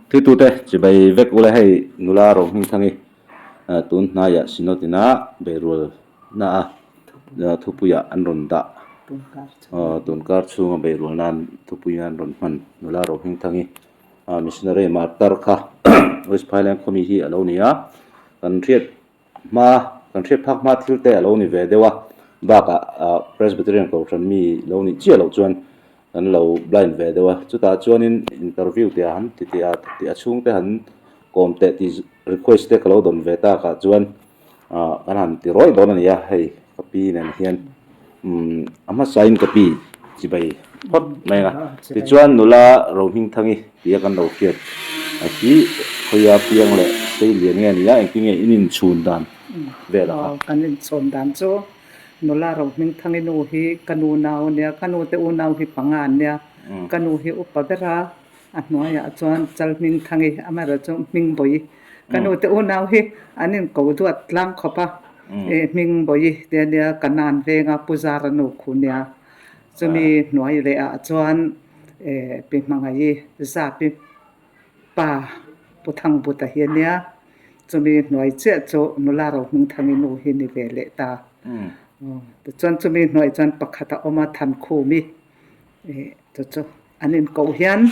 Thitute chibai vek ula hei nula Rohmingthangi tun hnaiah Synod ina beihrualna a thupuiah an rawn dah tunkar chhunga beihrualna thupui an rawn hman nula Rohmingthangi missionary martar kha West Phailand khawmi hi a lo ni a kan hriat Hma, kan hriat phak hma thil te a lo ni ve deuh a, bakah Presbyterian Kohhran mi lo nih chiah loh chuan kan lo blind ve deuh a, chutah chuanin interview tih a han ti tih a tih a chhungte han kawm teh tih request te ka lo dawn ve takah chuan kan han ti rawih dawn a ni a, hei ka pi nen hian. Umm a hmasain ka pi chibai phawt mai ang a, tichuan nula Rohmingthangi tia kan lo hriat a hi khawia piang leh sei lian nge a ni a, engtin nge in inchhun dan vel a kha? Aw kan inchhun dan chu nula Rohmingthangi nu hi ka nu nau a nia, ka nu te unau hi panga an nia, ka nu hi upa ber a, A hnuaiah chuan Chalhmingthangi amaherawhchu Hmingbawi ka nu te unau hi an inko duat tlang khawp a, eh Hmingbawi te ania ka nan venga Pu Zara nu khu nia. Chumi hnuai leh ah chuan eh Pi Hmangaih Zapi pa Pu Thangbuta hi ania, chumi hnuai chiah chu nula Rohmingthangi nu hi ni ve leh ta. Tichuan chumi hnuai chuan pakhat a awm a Thankhumi eh chu chu. An inkoh hian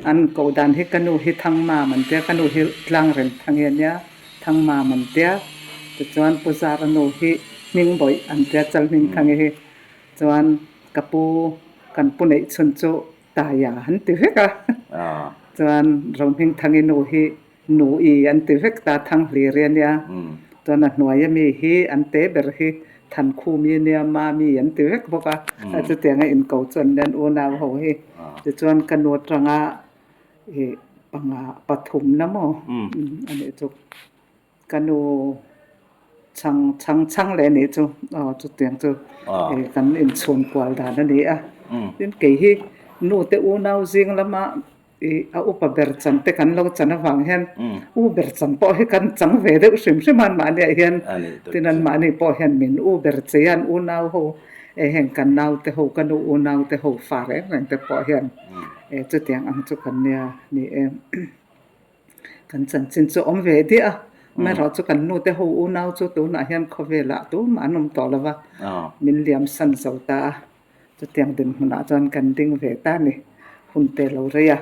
an inkoh dan hi ka nu hi Thangmam an tia, ka nu hi Tlangrem Thangi a nia, Thangmam an tia. Tichuan Pu Zara nu hi Hmingbawih an tia, Chalhmingthangi hi. Chuan ka pu, kan pu neih chhun chu Taia an ti vek a. Chuan Rohmingthangi nu hi Nu i an ti vek ta, Thanghlir i a nia. Chuan a hnuai ami hi an te ber hi Thankhumi a nia, Mami an ti vek bawk a. Chutianga inko chu an lian unau ho hi. Tichuan ka nu atanga i panga pathum na maw a nih chu. Ka nu chhang chhang chhang leh a nih chu aw chutiang chu kan inchhun kual dan a ni a. Tin kei hi nu te unau zing lama Ih a upa ber chan te kan lo chan avang hian u ber chan pawh hi kan chang ve deuh hrim hrim a anmahniah hian tin anmahni pawh hian min u ber chei a an unau ho eh heng kan nau te ho ka nu unau te ho fa reng reng te pawh hian eh chutiang ang chu kan nia ni e kan chanchin chu awm ve diah a amaherawh chu kan nu te ho unau chu tunah hian khawvelah tumah an awm tawh lo va min liam san zo ta a. Chutiang dinhmunah chuan kan ding ve ta a ni. Hun te lo rei a.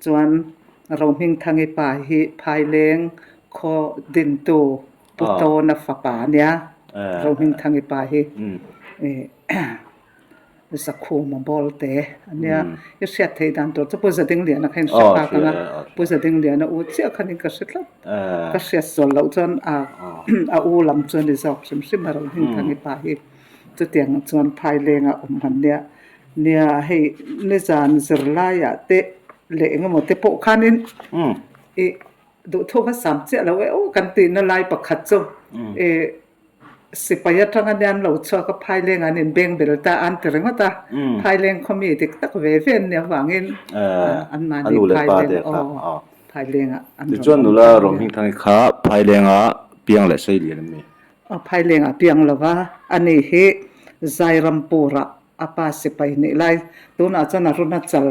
Chuan Rohmingthangi pa hi Phaileng khaw dintu Pu Tawna fapa a nia. Rohmingthangi pa hi Zakhuma bawl te a nia. I hriat theih dan tur chu Pu Zadingliana kha in hre phak ang a. Pu Zadingliana u chiah khanin ka hre tlat. Ka hriat sual loh chuan a u lam chu a ni zawk hrim hrim a Rohmingthangi pa hi. Chutiang chuan Phailenga awm han nia. Nia hei nizan zirlaiah te leh engemaw te pawh khanin ih duhthawk a sam chiah lo e aw kan tihna lai pakhat chu ih sipai atanga nia an lo chhuak a Phaileng an inbeng bel ta a an ti ringawt a. Phaileng khaw mi dik tak ve ve an nih avangin anmahni Phaileng aw Phailengah an rawn awm ta a nia. Tichuan nula Rohmingthangi kha Phailenga piang leh Seilian an ni. A phaileng a piang lo va, ani hi Zairampur-ah a pa sipai nih lai. Tunah chuan Arunachal,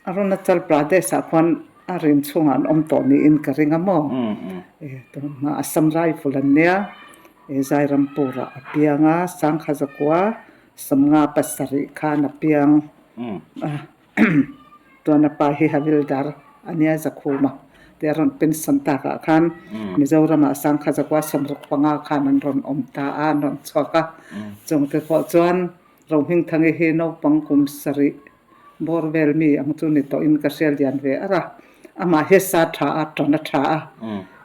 Arunachal Pradesh-ah khuan a rin chhungah an awm tawh niin ka ring a maw? E, tunah Assam Rifle an nia. E, Zairampur-ah a piang a, Sangha zakua sawmnga pasarih khan a piang a. Tuana pa hi Havildar a nia Zakhuma te a rawn pension takah khan Mizoramah Sangha Zakua 65 khan an rawn awm ta a, an rawn chhuak a. Chungte pawh chuan Rohmingthangi hi naupang kum sarih bawr vel mi ang chu ni tawhin ka hria lian ve ar a. Amah hi sa tha a, tan a tha a.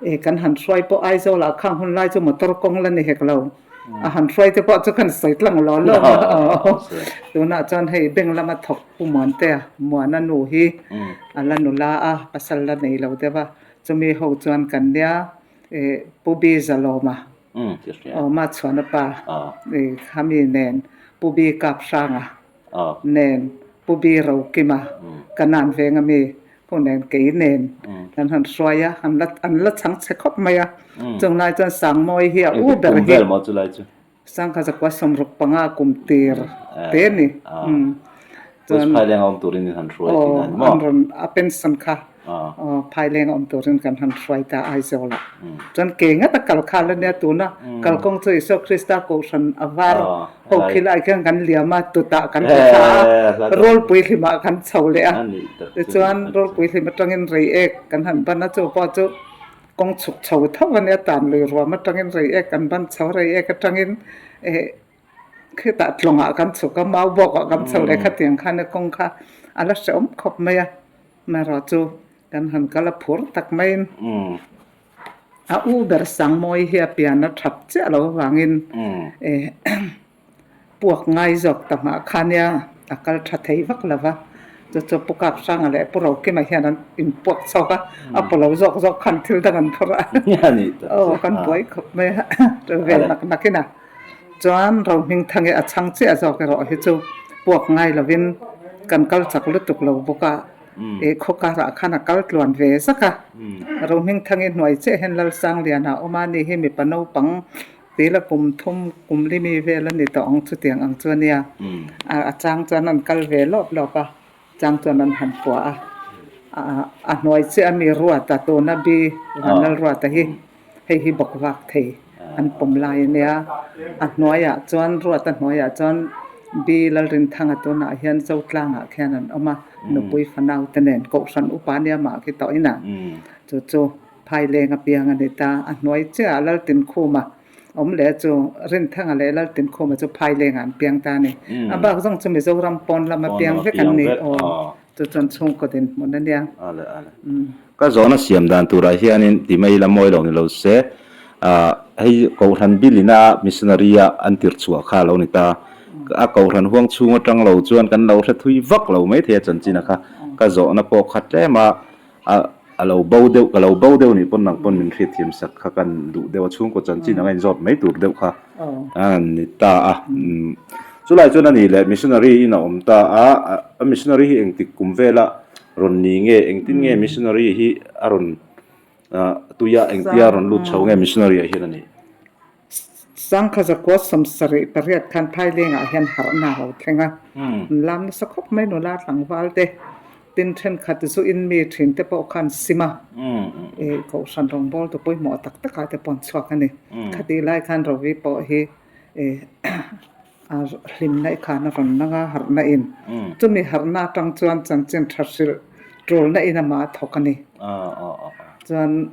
E kan han hruai pawh Aizawlah khang hun lai chu motor kawng la ni hek lo. A han hruai te pawh chu kan sawi tlang lo lo a. Tunah chuan hei bank lama thawk Pu Muantea, Muana nu hi a la nula a, pasal la nei lo deuh a. Chumi ho chuan kan nia e Pu Bi Zalawma, Awma Chhuana pa e khami nen Pu Bi Kaphranga nen Pu Bi Rokima ka nan veng ami ho nen kei nen kan han hruai a, an la an la chhang chhe khawp mai a. Chung lai chuan Sangmawi hi a u ber hi Sangha zakua 65 kum tir te a ni. Chuan aw an rawn a pension kha. Phaileng a awm turin kan han hruai ta Aizawlah. Chuan ke ngat a kal khal a nia tuna kalkawng chu Isua Krista Kohhran a var ho khi lai khian kan liam a, tutah kan ti thla a, Rawlpui hlimah kan chho leh a. Tichuan Rawlpui hlim atangin Reiek kan han ban a, chu pawh chu kawng chhuk chho tho a nia, tan lui ruam atangin Reiek kan ban chho a, Reiek atangin eh Khitah tlawngah kan chhuk a, mau bawkah kan chho leh khatiang khan a kawng kha a la hrehawm khawp mai a, amaherawh chu kan han kal a phur tak maiin a u ber Sangmawi hi a pian a that chiah lo avangin puak ngai zawk ta nghah kha nia a kal tha thei vak lo va, chu chu Pu Kaphranga leh Pu Rokima hian an inpuak chhuak a, a pu lo zawk zawk khan thil dang an phawrh a, aw kan buai khawp mai a, ve nak nakin a. Chuan Rohmingthangi a chhang chiah zawk erawh hi chu puak ngai lovin kan kal chak lutuk lo bawk a, ih khaw karah khan a kal tluan ve zak a. Rohmingthangi hnuai chiah hian Lalsangliana a awm a, ani hi mipa naupang tila kum thum kum limi vel a ni tawh ang chutiang ang chu a nia. A chang chuan an kal ve lawp lawp a, chang chuan an han puah a. A hnuai chiah a mi Ruata tuna bi Vanlalruata hi. Hei hi bawk vak thei an pawm lai a nia. A hnuaiah chuan ruat a hnuaiah chuan B Lalrinthanga tunah hian Zotlangah khian an awm a, nupui fanau te nen Kohhran upa nia mah khi tawh inah chu chu Phaileng a piang a ni ta. A hnuai chiahah Laltinkhuma awm leh a chu Rinthanga leh Laltinkhuma chu Phailengah an piang ta a ni. A bak zawng chu Mizoram pawn lama piang vek an ni aw. Chu chuan chhungkaw dinhmun a nia. Ka zawhna siam dan turah hianin ti mai ila mawi lo ni lo se, hei Kohhran bilina missionary a an tirh chhuah kha a lo ni ta. A Kohhran huang chhung atang lo chuan kan lo hre thui vak lo mai thei a chanchin a kha. Ka zawhna pawh kha tlem a, a lo bo deuh, ka lo bo deuh nih pawn nang pawn min hriatthiam sak kha kan duh deuh a, chhungkaw chanchin anga inzawt mai tur deuh kha a ni ta a. Chulai chuan a ni leh missionary in a awm ta a, a missionary hi engtik kum vela rawn ni nge, engtin nge missionary hi a rawn tuia engtia rawn lut chho nge missionary ah hian a ni? Sangkha zakua 78 khan Phailengah hian harhna a lo thleng a, an lam nasa khawp mai nula tlangval te, tin thenkhat zu in mi thin te pawh khan sim a, ih Kohhran rawngbawltu pawimawh tak takah te pawh an chhuak a ni. Khatih lai khan Rovi pawh hi ih a hlimna i khan a rawn lang a, harhna in. Chumi harhna atang chuan chanchin tha hrilh tulna in amah a thawk a ni. Chuan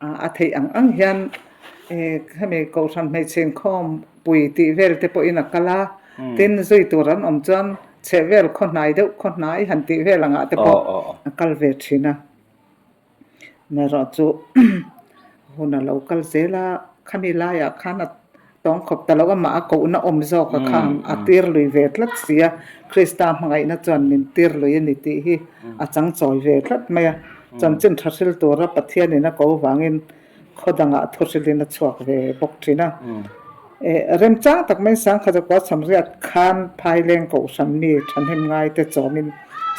A theih ang ang hian hemi Kohhran hmeichhe inkhawm pui tih vel te pawhin a kal a, tin zui tur an awm chuan chhehvel khaw hnai deuh khaw hnai han tih vel angah te pawh a kal ve thin a. Amaherawh chu hun a lo kal zel a, khami laiah khan a tawng khawp ta lo, amah a kohna awm zawk a khan a tir lui ve tlat si a, Krista hmangaihna chuan min tir lui a ni tih hi a chang chawi ve tlat mai a, chanchin tha hril tura Pathianin a ko vangin khaw dangah thu hrilhin a chhuak ve bawk thin a. Remchang tak mai Sangkhat a kua chhamriat khan Phaileng Kohhran mi thahnem ngaite chawmin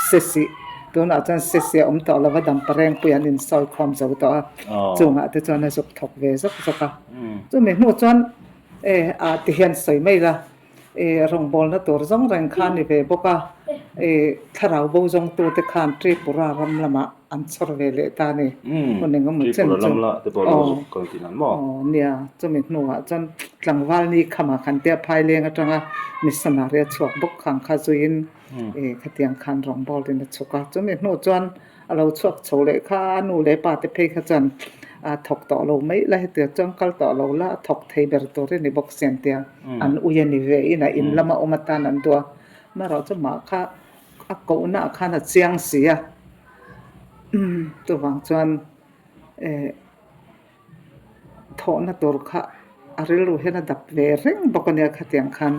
Sesi, tunah chuan Sesi a awm tawh lo va, Damparengpui an insawi khawm zo tawh a, chungah te chuan a zuk thawk ve zawk zawk a. Chumi hnu chuan e ah ti hian sawi mai la, e rawngbawlna tur zawng reng kha a ni ve bawk a, e thlarau bo zawngtute khan Tripura ram lamah an chhawr ve leh ta a ni. Hun engemaw chen chu aw aw nia, chumi hnuah chuan tlangval ni khamah khan tia Phaileng atanga missionary a chhuak bawk khang kha zuiin e khatiang khan rawngbawlin a chhuk a, chumi hnu chuan A lo chhuak chho leh kha a nu leh pa te phei kha chuan a thawk tawh lo mai la hetiang chuan kal tawh lo la a thawk thei ber tur i ni bawk siam tia an ui a ni ve inah in lama awm atan an duh a amaherawh chu mah kha a kohna ah khan a chiang si a chuvang chuan eh Thawhna tur kha a rilru hian a dap ve reng bawk a nia khatiang khan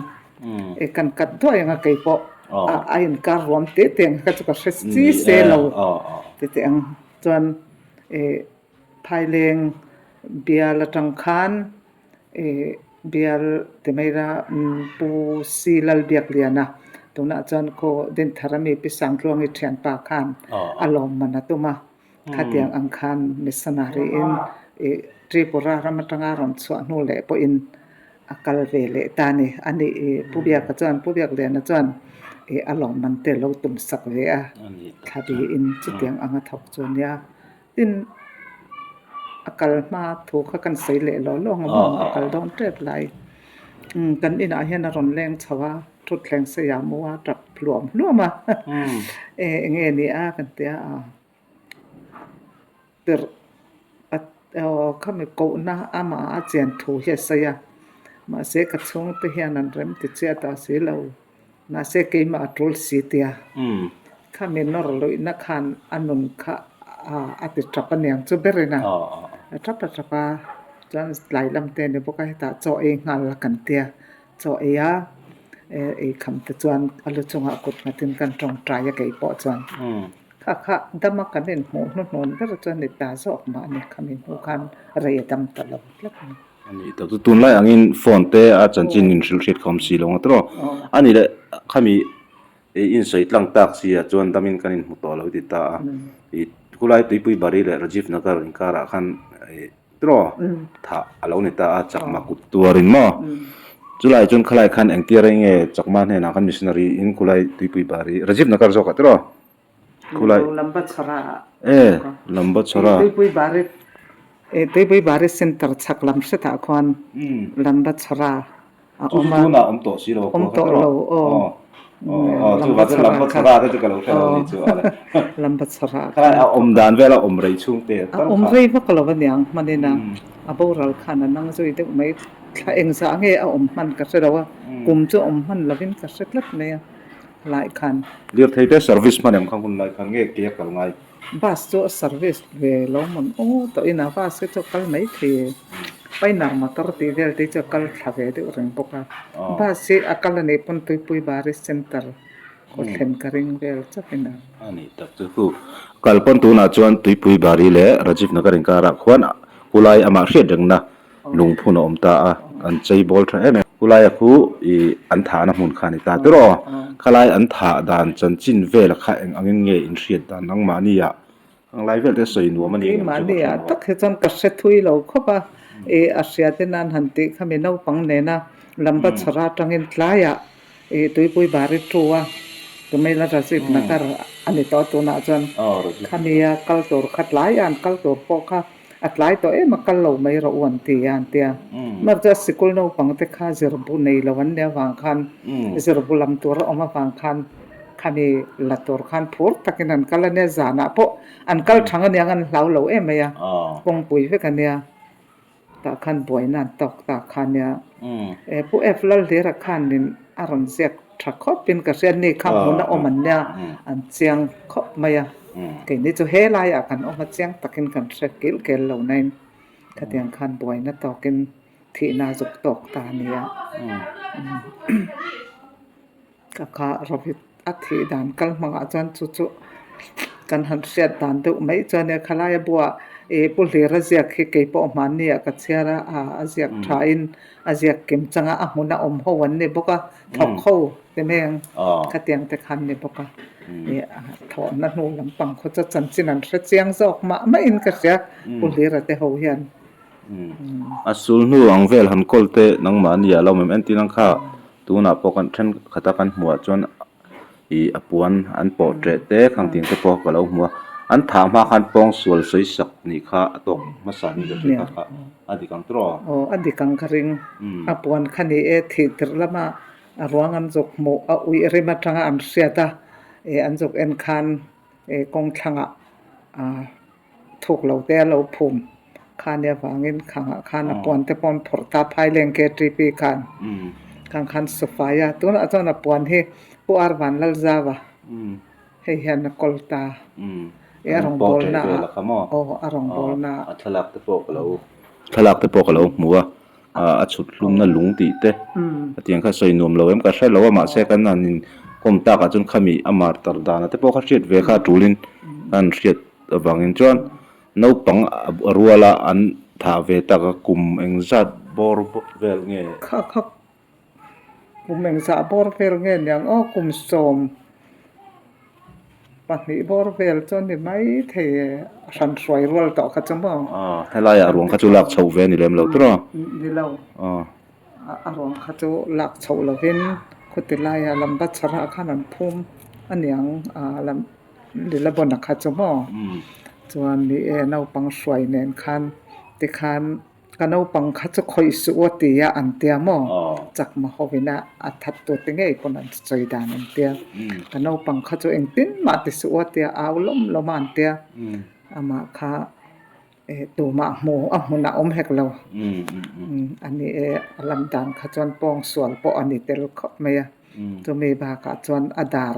e kan kat duai ang a kei pawh a inkar ruam teh teh ang kha chu ka hre chi se lo ti teh ang chuan e Phaileng bial atang khan e bial ti mai la Pu Si Lalbiakliana tunah chuan khaw Dinthar ami Pi Sangtluangi thianpa khan a lawmman a tum a. Khatiang ang khan missionary in ih Tripura ram atanga rawn chhuah hnu leh pawhin a kal ve leh ta a ni. A nih ih Pu Biaka chuan Pu Biakliana chuan ih a lawmman te lo tum sak ve a, thla biin chutiang anga thawk chu a nia. Tin, a kal hma thu kha kan sawi leh law law ang a maw a kal dawn tep lai. Umm kan inah hian a rawn leng chho a, thutthleng sawi ah mu a tap hluam hluam a. E eng nge ni a kan ti a, tirh aw khami kohna amah a chian thu hi a sawi a, mahse ka chhungte hian an rem ti chiah ta si lo. Mahse keimah a tul si tia. Khami nawr luihna khan a nun kha a ti tap aniang chu berin a. A tap a tap a, chuan tlai lam te a ni bawk a, hetah chaw ei nghal la kan tia. Chaw ei a, ei kham te chuan a lu chungah kut nghatin kan tawngtai a kei pawh chuan. Kha kha dama kan inhmuh hnuhnawn ber chuan ni ta zawk mah a ni. Khami hnu khan rei a dam ta lo tlat a ni. A nih tak chu tunlai angin phone te a chanchin in hrilh hriat khawm si lo ang tawh a ni leh khami ih insawi tlang tak si ah chuan damin kan inhmu tawh lo ti ta a ih khulai tuipui bari leh Rajiv Nagar inkarah khan ih tawh thah a lo ni ta a chakma kut tuarin maw chulai chuan khalai khan engtir reng nge chakma hnenah khan missionary in khulai tuipui bari Rajiv Nagar zawk ah tawh Khulai. Lamba chhara. E, lamba chhara. Tuipui bari e tuipui bari center chhak lam hretah khuan lamba chhara a awm a. Chu tunah awm tawh si lo. Awm tawh lo aw. Aw chu va chu lamba chhara te chu ka lo hre lo ni chu ale. Lamba chhara. Khalai a awm dan vel a awm rei chhung te A awm rei vak lo aniang hmanin a a boral khan a nang zui deuh mai thla engzah nge a awm hman ka hre lo a kum chu awm hman lovin ka hre tlat mai a. lai khan. Lirthei te service hman em kha hun lai khan nge ke a kal ngai? Bus chu a service ve lo mawn aw tawh in a bus hi chu a kal mai thei e. Painner motor tih vel te chu a kal thla ve deuh reng bawk a. Bus hi a kal a nih pawn Tuipui Bari Centre khaw thlen ka ring vel chauh in a. A nih tak chu khu. Kal pawn tunah chuan Tuipui Bari leh Rajiv Nagar inkarah khuan khulai amah hriat rengna Lungphun a awm ta a, an chei bawl tha em em. Khulaia khu ih an thahna hmun kha a ni ta tir aw. Khalai an thah dan chanchin vel kha eng angin nge in hriat dan nangmahni ah ang lai vel te sawi nuam a ni engem chu ka hre lo a. Keimahni ah tak hi chuan ka hre thui lo khawp a, ih a hria te nan han tih kha mi naupang nena lamba chhara atangin tlaiah ih tuipui bari tu a, Tumaila Rajiv Nagar a ni tawh tunah chuan khami a kal tur kha tlaiah an kal tur pawh kha A tlai tawh em a kal lo mai rawh u an ti a an ti a. Mahse chuan sikul naupang te kha zirbu nei lo an nih avang khan zirbu lam tur a awm avang khan khami la tur khan phur takin an kal a nia zanah pawh an kal thang aniang an hlau lo em mai a kawngpui vek a nia tah khan buaina an tawk ta kha nia. Pu F Lalhlira khanin a rawn ziak tha khawpin ka hria ni kha hmun a awm an nia an chiang khawp mai a. Keini chu he laiah kan awm a chiang takin kan hre kilh kel lo nain khatiang khan buaina tawkin thihna zuk tawk ta a nia. Ka kha Rohit a thih dan kal hmangah chuan chu chu kan han hriat dan deuh mai chuan nia khalaia buah ih Pu Hlira ziak hi kei pawh hmanni ah ka chhiar a, a ziak thain a ziak kim changa a hmuna awm ho an ni bawk a. Thawk ho te meng khatiang te khan ni bawk a, ih thawhna hnu lampang khaw chu chanchin an hre chiang zawk mah mahin ka hria Pu Hlira te ho hian. A sul hnu ang vel han kawl te nangmahni ah lo awm em entir ang kha tunah pawh kan thenkhat a kan hmuh ah chuan ih a puan an pawh ṭeh te khang ting te pawh ka lo hmu a an thah hma khan pawng sual sawi sak nih kha a tawk hmasa ni ka hria kha kha a dik ang tawh aw a dik ang ka ring a puan kha ni e thih tirh lama a ruang an zuk hmuh a uih rim atanga an hriat a ih an zuk en khan ih kawng thlangah ah thuk lo te a lo phum kha nia vangin khangah khan a puan te pawh an phawrh ta phaileng KTP khan khang khan sufai a tunah chuan a puan hi Pu Ar Vanlalzava hei hian a kawl ta i a rawngbawlna ah aw a rawngbawlna a thlalak te pawh ka lo thlalak te pawh ka lo hmu a a chhut hlumna lung tih te hetiang kha sawi nuam lo em ka hre lo a mahse kan han in kawm tak ah chuan khami a mar tar dan ah te pawh kha hriat ve kha a tulin an hriat avangin chuan naupang a rual a an thah ve tak a kum engzat bawr vel nge. Kha kha kum engzah bawr vel nge niang aw kum 12 bawr vel chu a ni mai thei e a hran hruai rual tawh kha chu maw. Aw helaiah a ruang kha chu lak chhoh ve a ni lem lo tur a. Ni lo. Aw. A ruang kha chu lak chhoh lovin khuti laia lamba chharah khan an phum a niang a lam Lilabawna kha chu maw. Chuan ni e naupang hruai nen khan tikhan ka naupang kha chu khawih suh u a ti a an tia maw? Chakma hovin a a that tu te ngei pawn an sawi dan an tia. Ka naupang kha chu engtin mah ti suh u a tia au lawm lawm a an tia. Amah kha tumah hmu a hmunah awm hek lo. A ni e a lam dan kha chuan pawng sual pawh a ni tel khawp mai a. Chumi bakah chuan a dar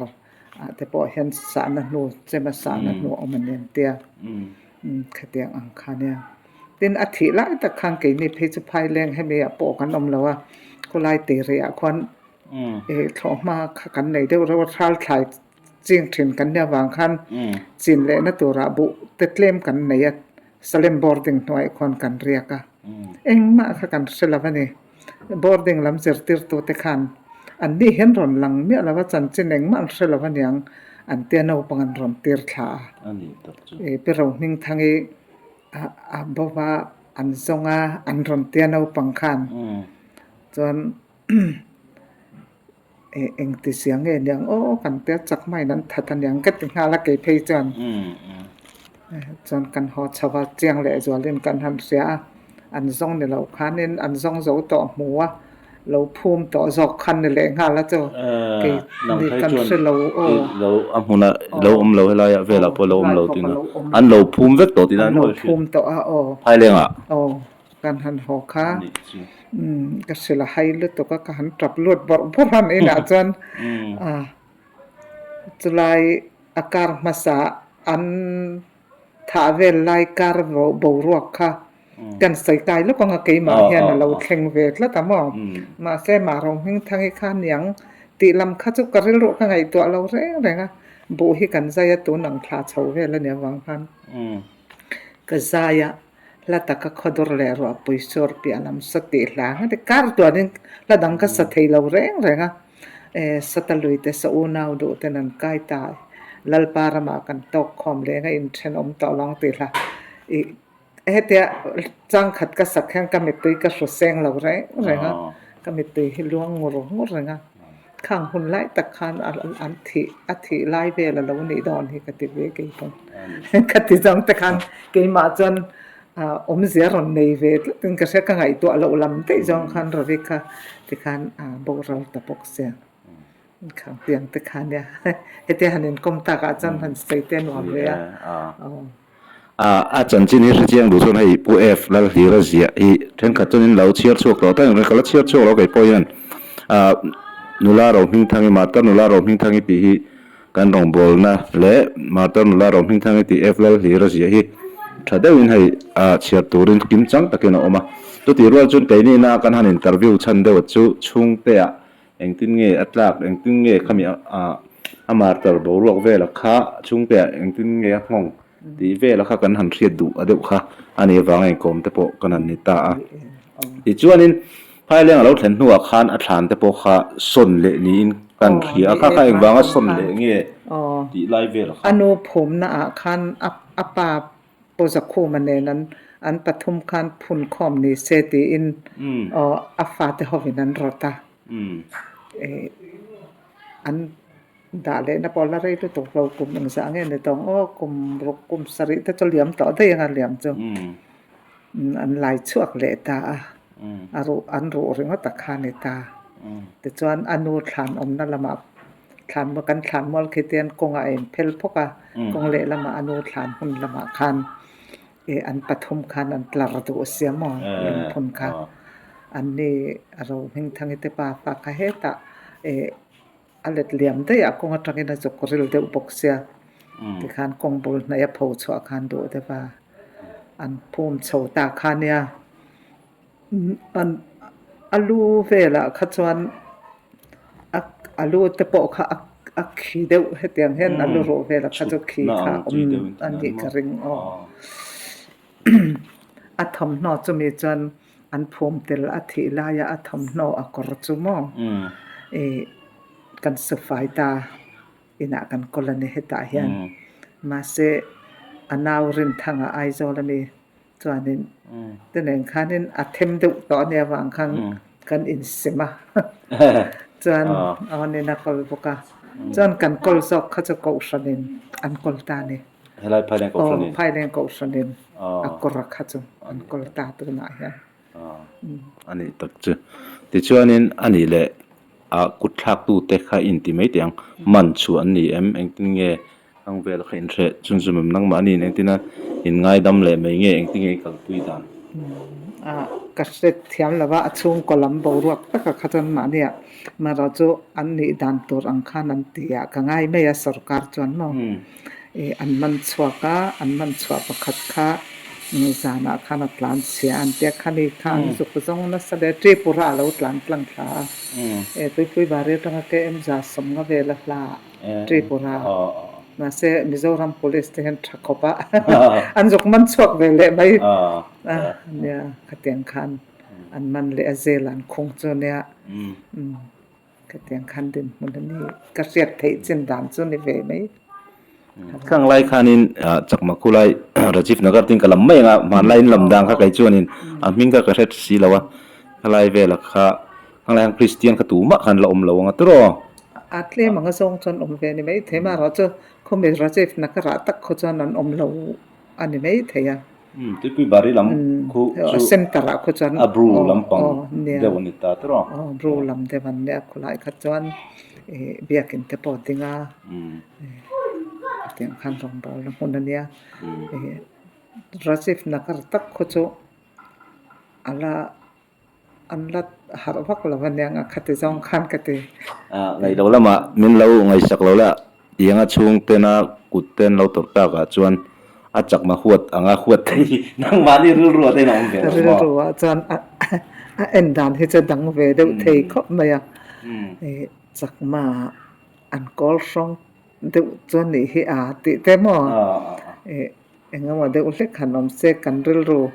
ah te pawh hian sahna hnu chema sahna hnu a awm a ni an tia khatiang ang kha nia. Tin a thih lai tak khan keini phei chu phaileng hemi ah pawh kan awm lo a khawlai tireh ah khuan ih thlawhhma kha kan nei deuh reuh a thal thlai ching thin kan nia vang khan chin lehna turah buh te tlem kan nei a Salem boarding hnuaiah khuan kan riak a engmah kha kan hre lo a ni. Boarding lam zirtirtute khan an ni hian rawn lang miah lo a, chanchin engmah an hre lo aniang an tia naupang an rawn tir thla a. I Pi Rohmingthangi a bo va an zawng a, an rawn tia naupang khan chuan engti zia nge niang aw kan tia chak maiin an that aniang ka ti nghal a kei phei chuan chuan kan haw chho a chiang leh zualin kan han hria a an zawng ni loh khanin an zawng zo tawh hmu a lo phum tawh zawk khan ni leh nghal a chu kei ni kan hre lo aw lo a hmuna lo awm lo helai ah velah pawh lo awm lo tihna an lo phum vek tawh tihna an lo phum tawh a aw phailengah aw. Kan han haw kha ka hrilh a hai lutuk a, ka han tap lut bawrh bawrh a inah chuan chulai a kar hmasa an thah vel lai kar boruak kha kan sawi kai lawk ang a keimah hian a lo thleng ve tlat a maw. Mahse mah Rohmingthangi kha niang tih lam kha chu ka rilruah ka ngaihtuah lo reng reng a, buh hi kan zai a tun ang thla chho vel a nih avang khan ka zai a. Hla taka khawdur leh ruahpui sur piah lam sa tih hla nga ti kar tuanin hla dang ka sa thei lo reng reng a, e sata lui te sa unau duh ten an kai ta Lalpa ramah kan tawk khawm leng a inthenawm tawh lo ang tih hla i hetia changkhat ka sak hian ka mittui ka hru seng lo reng reng a, ka mittui hi luang ngur ngur reng a. Khang hun lai tak khan an thih a thih lai vel a lo nih dawn hi ka ti ve kei pawn. Ka ti zawng te khan keimah chuan awmzia rawn nei ve tlat in ka hria ka ngaihtuah loh lam daih zawng khan Ravi kha tikhan boral ta bawk sia. Khang tiang te kha nia hetia han inkawm takah chuan han sawi te nuam ve a. A chanchin hi hrechiang duh chuan hei Pu F Lalhlira ziah hi thenkhat chuan in lo chhiar chhuak tawh tak ang ka la chhiar chhuak lo kei pawh hian nula Rohmingthangi Martar nula Rohmingthangi tih hi kan rawngbawlna leh Martar nula Rohmingthangi tih F Lalhlira ziah hi tha deuhin hei chhiar turin kim chang takin a awm a chutih rual chuan keini ina kan han interview chhan deuh chu chhungte ah Engtin nge a tlak, engtin nge khami a martar boruak vela kha chhungte ah engtin nge a nghawng tih vela kha kan han hriat duh a deuh kha a nih avanga inkawm te pawh kan han ni ta a. Tichuanin Phaileng a lo thlen hnuah khan a thlan te pawh kha sawn leh niin kan hria a, kha kha engvanga sawn leh nge tih lai vela kha. A nu phumna ah khan a pa Pu Zakhuma nen an an pathum khan phun khawm ni se tiin aw a fate hovin an rawt a. An dah lehna pawh la rei lutuk lo kum engzah nge ni tawng aw kum ruk kum sarih te chu liam tawh daih anga liam chu an lai chhuak leh ta a. A ruh an ruh ringawt a kha ni ta. Tichuan a nu thlan awmna lamah Thlan kan thlan mual khi te hian kawngah a inphel phawk a, kawng lehlamah a nu thlan hmun lamah khan ih an pathum khan an tlar duh sia maw lungphun kha. An ni ro hmingthangi te pa fa kha hetah ih a let liam daih a kawng atangin a zuk ril deuh bawk sia tikhan kawng bul hnaih a pho chhuah khan duh deuh a an phum chho ta kha nia. An a lu velah kha chuan a a lu te pawh kha a a khi deuh hetiang hian a lu ruh velah kha chu khi kha a awm a nih ka ring aw. A thawmhnaw chumi chuan an phum tel a thih laia a thawmhnaw a kawr chu maw ih kan su fai ta inah kan kawl a ni hetah hian mahse a nau Rinthanga Aizawl a mi. Chuanin te nen khanin a them deuh tawh a nia vang khan kan insem a chuan awnin a kawl bawk a chuan kan kawl zawk kha chu kohhranin an kawl ta a ni. Helai Phaileng Kohhranin? Aw, Phaileng Kohhranin a kawr a kha chu an kawl ta tunah hian. A nih tak chu. Tichuanin a nih leh a kut thlaktute kha inti mai teh ang, man chhuah an ni em? Engtin nge ang vel kha inhreh chun zum em? Nangmahni in engtin a in ngaidam leh mai nge engtin nge i kalpui dan? A, ka hre thiam lo va, a chhungkaw lam boruak taka kha chuan mahnia marawh chu an nih dan tur ang khan an ti a, ka ngai mai a sorkar chuan maw ih an man chhuak a, an man chhuah pakhat kha zanah khan a tlan chhia an tia, khami kha an zuk zawng nasa leh Tripura a lo tlan tlang thla a, Tuipui Bari atanga KM 150 vela hla ah. Tripura mahse Mizoram Police te hian tha khawp a an zuk man chhuak ve leh mai a nia khatiang khan an man leh a zel an khung chu nia khatiang khan dinhmun a ni ka hriat theih chin dan chu ni ve mai. Khang lai khanin chakma khu lai Rajiv Nagar tin ka lam mai anga hmanlai in lam dan kha kei chuanin a hming kha ka hre si lo a khalai vela kha Khang lai khan Kristian kha tumah khan la awm lo anga tiraw? A tlem anga zawng chuan awm ve a ni maithei marawh chu khawmi Rajiv Nagar ah tak khaw chuan an awm lo a ni maithei a. Umm Tuipui Bari lam khu chu Center ah khaw chuan a Bru lampang deuh a ni ta tiraw? Aw Bru lam deuh an nia khawlai kha chuan ih biakin te pawh a ding a hetiang khan rawngbawlna hmun a nia ih Rajiv Nagar tak khaw chu a la An la harh vak lo aniang a khati zawng khan ka ti. Ngaih lo lamah min lo ngaihsak lo la, tianga chhungtena kut te an lo tawrh tak ah chuan a chakna huat anga huat thei hi nangmahni rilru ah te in a awm ve lo maw? Rilru ah chuan a en dan hi chu dang ve deuh thei khawp mai a, chakma an kawl hrawng deuh chuan nih hi a tih te maw? Eng emaw deuh hlek han awm se kan rilru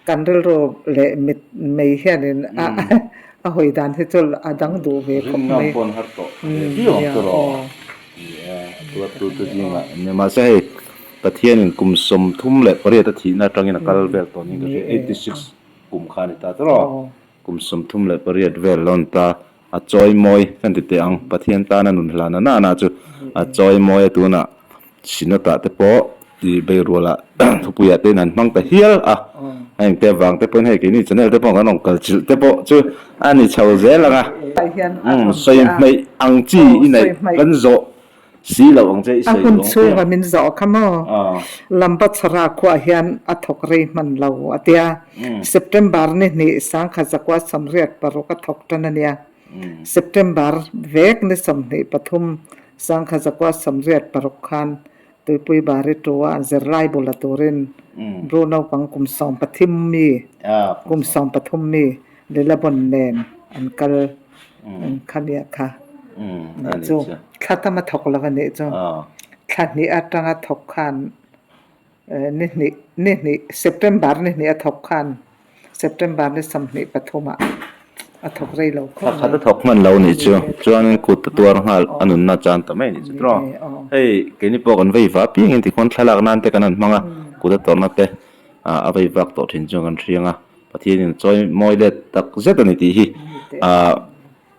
kan rilru leh mit mei hianin a a hawi dan hi chu a dang duh ve khawp mai. Rinngam pawh an har tawh ve viau ang tawh rawh. Ni e, a tuartu te zingah nia mahse hei Pathianin kum 38 a thihna atangin a kal vel tawh niin ka hria 86 kum kha a ni ta tawh Kum 38 vel lawn ta a chawi mawi kan ti teh ang Pathian tana nun hlana nana chu a chawi mawi a tunah Synod ah te pawh tih beirual ah thupui ah te in han hmang ta hial a a engte vang te pawhin hei keini channel te pawh kan rawn kal chilh te pawh chu a ni chho zel ang a sawi hmeih ang chi i neih kan zawh si loh ang che i A sawi hun duh ang chhunga min zawh kha maw Lambachhara khuah hian a thawk rei hman lo a tia September ni hnih 1986 a thawk tan a nia. September vek ni 23, 1986 khan Tuipui Bari tua zirlai bula turin Bru naupang kum 13 mi kum 13 mi Lilabon nen an kal khamiah kha nih chu thla tam a thawk lo a nih chu. Thla hnih atanga thawk khan Ni hnih, ni hnih, September ni hnih a thawk khan September ni 23 ah a thawk rei lo khawp mai. Thla khat a thawk hman lo nih chu, chuan kut a tuar nghal a nunna chan ta mai nih chu tiraw. Hei keini pawh kan vei vah piangin tikhuan thlalak nan te kan han hmang a, kut a tawrhna te a vei vak tawh thin chuan kan hriang a, Pathianin chawi mawi let tak zet a ni tih hi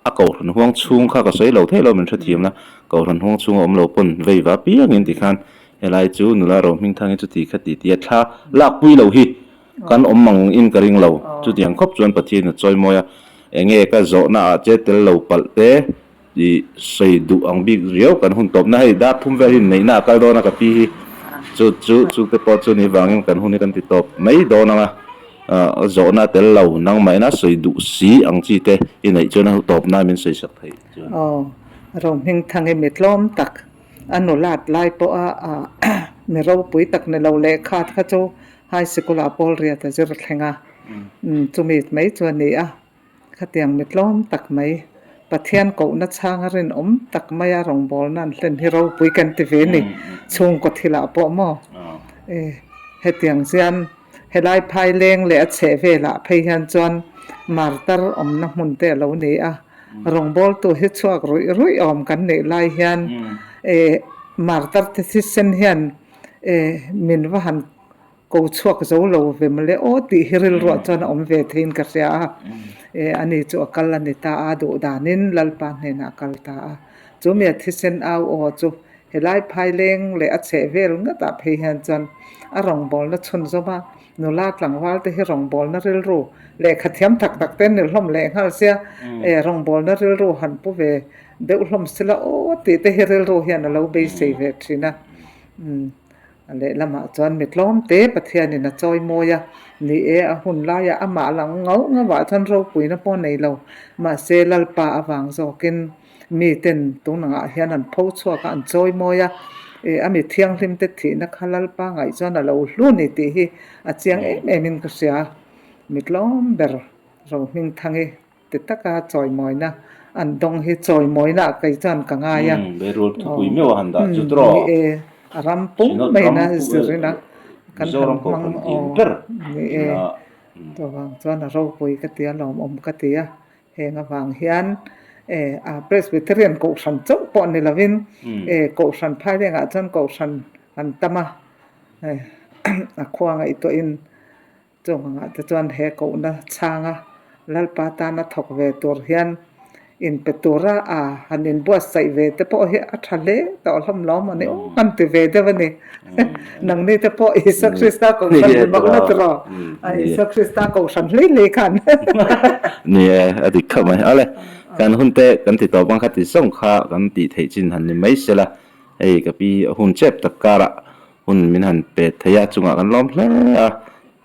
A kohhran huang chhung kha ka sawi lo theih lo min hrethiam la, kohhran huang chhunga awm lo pawn vei va piangin tikhan helai chu nula ro hming thangin chuti kha ti tia thla lakpui lo hi kan awm mang in ka ring lo. Chutiang khawp chuan Pathian a chawi mawi a, enge ka zawhna ah che tel lo palh te i sawi duh ang bik riau kan hun tawpna hei dar thum vel hi neihna a kal dawn a ka pi hi chu chu chute pawh chu ni vangin kan hun hi kan ti tawp mai dawn ang a. Zawhna tel lo, nangmah ina sawi duh si ang chi te i neih chuan a tawpna min sawi sak theih chuan. Aw, Rohmingthangi mi tlawm tak, a nulat lai pawha mi ropui tak ni lo lehkha kha chu high sikul ah pawl riat a zir thleng a, chumi mai chu a ni a, khatiang mi tlawm tak mai, Pathian kohna chhanga rinawm tak maia rawngbawlna an hlen hi ropui kan ti ve ni, chhungkaw thilah pawh maw? Hetiang chian Helai phaileng leh a chheh velah phei hian chuan martar awmna hmun te a lo ni a, rawngbawltu hi chhuak ruih ruih awm kan neih lai hian eh martar te thisen hian eh min va han ko chhuak zo lo ve mawle aw tih hi rilruah chuan a awm ve theiin ka hria a, eh ani chu a kal a ni ta a, duh danin Lalpa hnenah a kal ta a, chumi a thisen au aw chu. Helai phaileng leh a chheh vel ngatah phei hian chuan a rawngbawlna chhunzawm a, nula tlangval te hi rawngbawlna rilru lehkha thiam tak tak te an ni hlawm leh nghal sia, e rawngbawlna rilru han pu ve deuh hlawm sila aw tih te hi rilru hian a lo beisei ve thin a. A lehlamah chuan mi tlawm te Pathianin a chawi mawi a, ni e, a hun laiah amah lang ngauh ngauhah chuan ropuina pawh nei lo, mahse Lalpa avang zawkin miten tunangah hian an pho chhuak a, an chawi mawi a, e, a mi thianghlim te thihna kha Lalpa ngaih chuan a lo hlu ni tih hi a chiang em emin ka hria. Mi tlawm ber Rohmingthangi Ti taka chawimawina an dawng hi chawimawina ah kei chuan ka ngai a. Beirut thupui meuh a han dah chu tawh. Ni e, a ram pum maina zirina kan han hmang aw. Ni e, chuvang chuan a ropui ka ti a, lawmawm ka ti a. Heng avang hian e a Presbyterian Kohhran chauh pawh ni lovin e Kohhran phailengah chuan Kohhran an tam a, a khua ngaihtuahin Chung angah te chuan he kohna chhanga Lalpa tana thawk ve tur hian inpe tura a han inbuatsaih ve te pawh hi a tha hle tawh hlawm lo maw ni aw kan ti ve deuh a ni. Nangni te pawh Isua Krista kohhran ni mak la tiraw? Isua Krista kohhran hlei hlei khan. Ni e, a dik khawp mai. Awle, kan hun te kan ti tawp ang kha ti zawng kha kan tih theih chin han ni mai sela, hei ka pi a hun chep tak karah Hun min han pe thei a, chungah kan lawm hle a,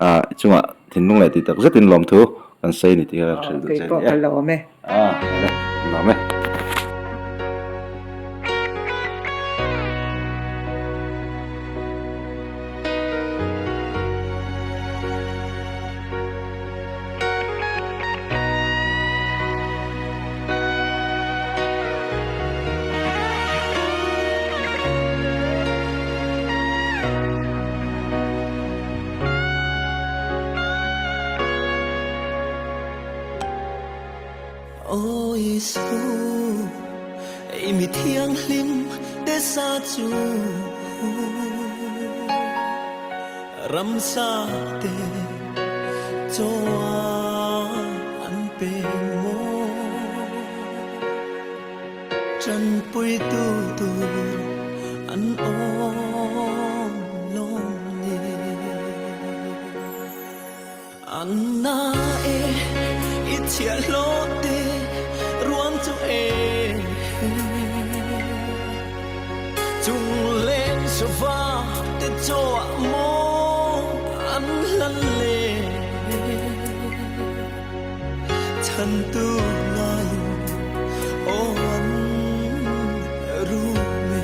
ah chungah thinlung leh tih tak zetin lawmthu kan sawi a ni tih kha kan hrilh duh che a ni e. Kei pawh ka lawm e. Ah, le, lawm e. Aw Isu, ei mi thianghlim te sa chu ramsa te chaw an pe maw? Tanpuitu tur an awm lawm ni. An na e, i chhiah hlawh te ruang chu e. Chung leng sava te chaw ah maw an hlan le. Chhantu ngaiin aw an rum e.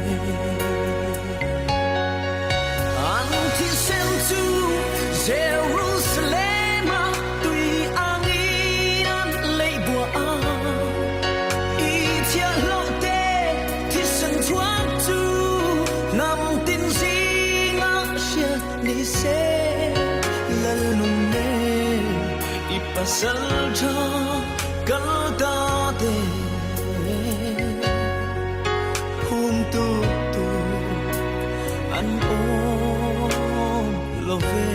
An thisen chu Jerusalem a tui angin an lei buah a, i thiahhlawh te thisen chhuak chu hnam tin zingah hriat ni se. Lalnun e. I pasal tha kal ta te phum tu tur an awm lo ve.